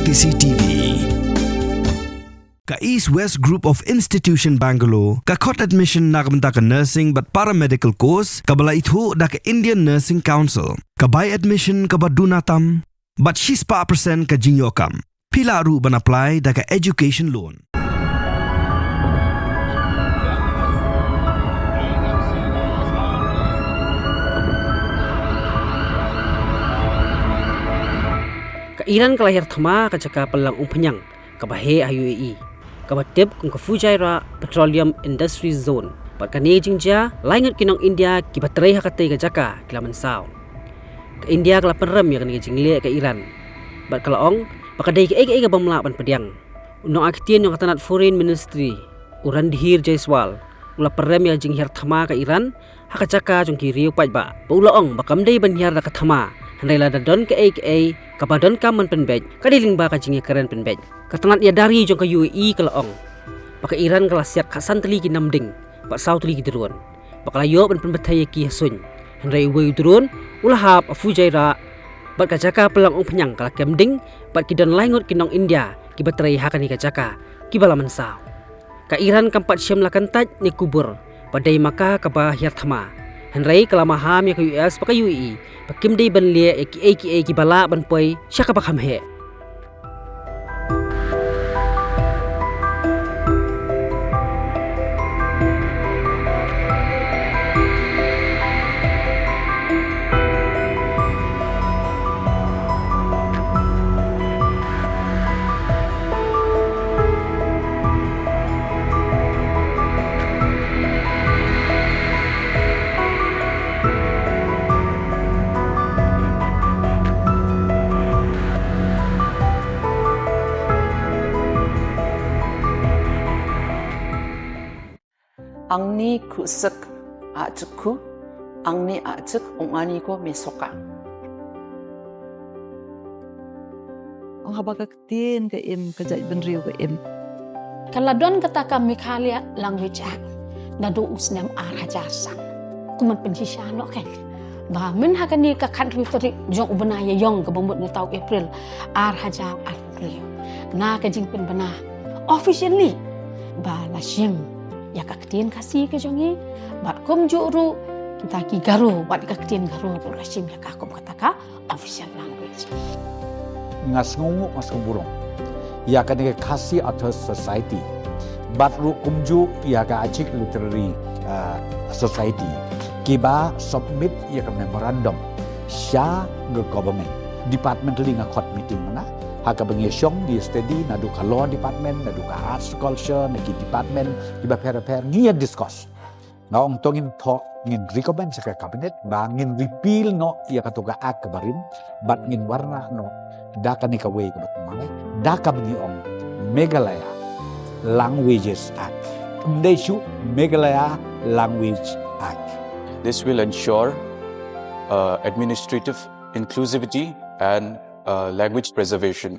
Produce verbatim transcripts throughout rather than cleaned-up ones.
C C T V. Ka East West Group of Institution Bangalore ka khot admission na ka bynta ka nursing bad paramedical course kaba la ithuh da ka Indian Nursing Council. Ka bai admission kaba duna tam bad shispah percent ka jingïoh kam. Phi lah ruh ban apply da ka education loan. Ka Iran ka la hiar thma ka jaka pynlang umphniang kaba heh ha U A E, kaba tip kum ka Fujairah Petroleum Industries Zone. Bad kane ka jingjia, lai ngut ki nong India kiba trei ha katei ka jaka ki la mynsaw. Ka India ka la pynrem ïa kane ka jingleh ka Iran bad ka la ong ba ka dei kaei kaei kaba ym lah ban pdiang. U nongai ktien jong ka tnat Foreign Ministry, u Randhir Jaiswal, u la pynrem ïa ka jinghiar thma ka Iran ha ka jaka jong ki riew paidbah, bad u la ong ba kam dei ban hiar da ka thma, hynrei lada don kaei kaei kaba donkam ban pynbeit, ka dei lyngba ka jingïakren pynbeit. Ka tnat ïada ri jong ka U A E ka la ong ba ka Iran ka la siat khatsan tylli ki namding bad saw tylli ki drone, bad ka la ïoh ban pynbthei ïa ki ha suiñ. Hynrei uwei u drone u la hap ha Fujairah, bad ka jaka pynlang umphniang ka la kem ding, bad ki don lai ngut ki nong India kiba trei ha kane ka jaka kiba la mynsaw. Ka Iran kam pat shim la kyntait ne kubur ba dei ma ka kaba hiar thma, hynrei ka la maham ïa ka U S bad ka U A E ba kim dei ban leh ïa kiei kiei kiba lah ban poi sha kaba kham heh. Angni khusyk ajkhu, angni ajk ong ani ko mesoka. Ong haba ka ktien ka im, ka jaitbynriew ka im. Ka la don kata ka Meghalaya Language Act naduh u snem ar hajar san. Kumno pynshisha noh ka. Ba myn ha kane ka khathynriew tarik jong u bnai Ïaïong kaba mut mynta u April ar hajar arphew. Na ka jingpynbna officially ba la shim ïa ka ktien Khasi ka jong ngi, bad kumjuh ruh kita ki Garo, bad ka ktien Garo ruh la shim ïa ka kum kata ka official language. Nga sngewnguh, nga sngewburom ïa kane ka Khasi Authors Society, bad ruh kumjuh ïa ka Achik Literary, uh, Society, kiba submit ïa ka memorandum sha ka government. Departmentally nga khot meeting mynta, ha kaba ngi ïa shong, ngi ïa study, naduh ka law department, naduh ka arts culture, na ki department kiba pher pher, ngi ïa discuss. Nga ong to ngin thoh, ngin recommend sha ka cabinet ba ngin repeal noh ïa kato ka act kaba rim, bad ngin wanrah noh da kane kawei kaba thymmai, da kaba ngi ong Meghalaya Languages Act. Ym dei shuh, Meghalaya Language Act. This will ensure, uh, administrative inclusivity and, uh, language preservation.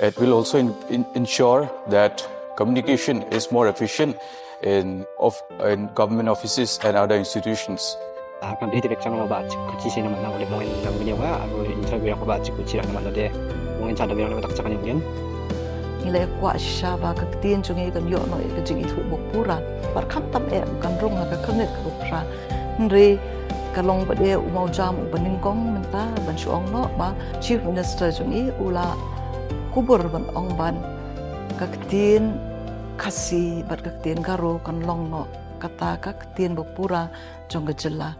It will also in-, in-, ensure that communication is more efficient in of-, in government offices and other institutions. Ah, kan dei direct channel ba chi kuchi sini mana boleh main nang bini wa, aku interview aku ba chi kuchi nak mana deh. Mungkin cara bilang tak cakap ni. Ngi la kwah shisha ba ka ktien jong ngi kan ïoh noh ïa ka jingithuh bapura. Bad khamtam eh kan rung ha ka khyrnit ka bapura. Hynrei ka long ba dei u mawjam uba nyngkong mynta ban shu ong noh ba Chief Minister jong ngi u la kubur ban ong ba ka ktien Khasi bad ka ktien Garo kan long noh kata ka ktien bapura jong ka jylla.